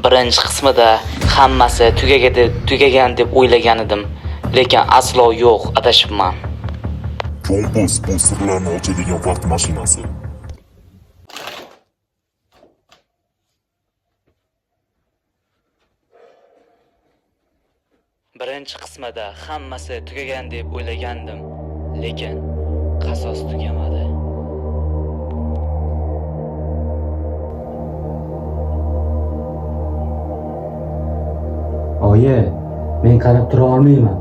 Birinchi qismida hammasi tugagan deb o'ylagan edim, lekin aslo yo'q, adashibman. Kompas bu sirlarni ochadigan vaqt mashinasi. Birinchi qismida hammasi tugagan deb o'ylagandim, lekin qasos tugamadi. Oyi, men qarab tura olmayman.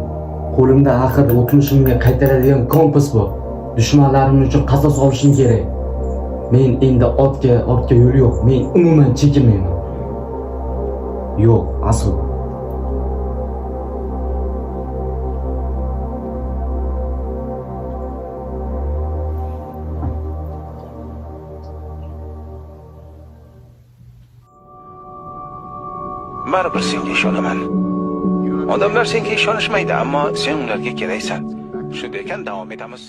Qo'limda axir o'tmishimga qaytaradigan kompas bor. Dushmanlarim uchun qasos olishim kerak. Men endi ortga ortga yo'l yo'q. Men umuman chekinmayman. Yo'q, aslo. Baribir senga ishonaman. Odamlar senga ishonishmaydi, ammo sen ularga keraksan. Shunday ekan, davom etamiz.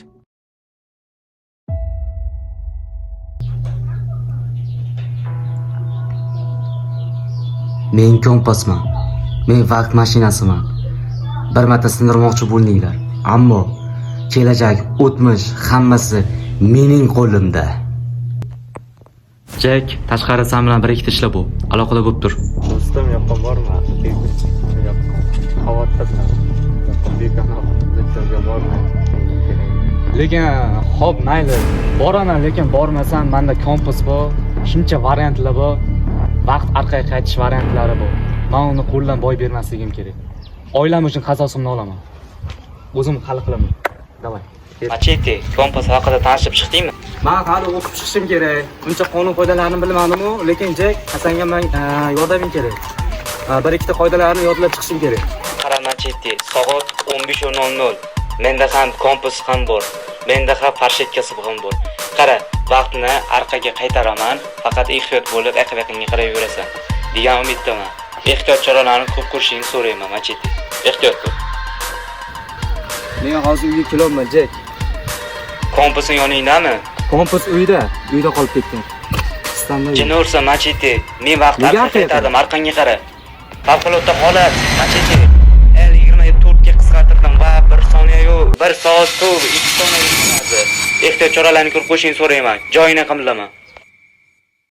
Men kompasman. Men vaqt mashinasiman. Bir marta sindirmoqchi bo'ldinglar, ammo kelajak, o'tmish hammasi mening qo'limda. Jek, tashqari san bilan bir ikkita ishlar bu. Aloqada bo'lib tur. Do'stim, yoqqa borma. Yoqqa xavotirlan. Yoqqa begona joyga borma. Kerak. Lekin hop, mayli, boraman, lekin bormasam menda kompas bor, shuncha variantlar bor, vaqt orqaga qaytish variantlari bor. Man uni qo'ldan boy bermasligim kerak. Oilam uchun qasosimni olaman. O'zim hal qilaman. Давай. Machete, kompas haqida tanishib chiqdingmi? Man hali o'qib chiqishim kerak. Uncha qonun qoidalarini bilmadim-u, lekin Jek, Hasanga man yordaming kerak. Bir ikkita qoidalarni yodlab chiqishim kerak. Qara Machete, soat 15:00. Menda ham kompas ham bor. Menda ham farshetkasi ham bor. Qara, vaqtni orqaga qaytaraman, faqat ehtiyot bo'lib, aql-aqlingga qarab yurasan degan umiddaman. Ehtiyot choralarini ko'p ko'rishingni so'rayman, Machete. Ehtiyot bo'l. Men hozir uyga kelyapman, Jek. Kompasing yoningdami? Kompas uyda, uyda qolib ketgan. Standa yo'q. Jin ursa Machete, men vaqt Nega orqaga orqaga qaytardim, orqangga qara. Favqulodda holat, Machete. L24 ga qisqartirdim va 1 soniya yo'q, 1 soat 2 soniya yetmadi. Ehtiyot choralarini ko'rib qo'yishingni so'rayman. Joyini ham bilaman.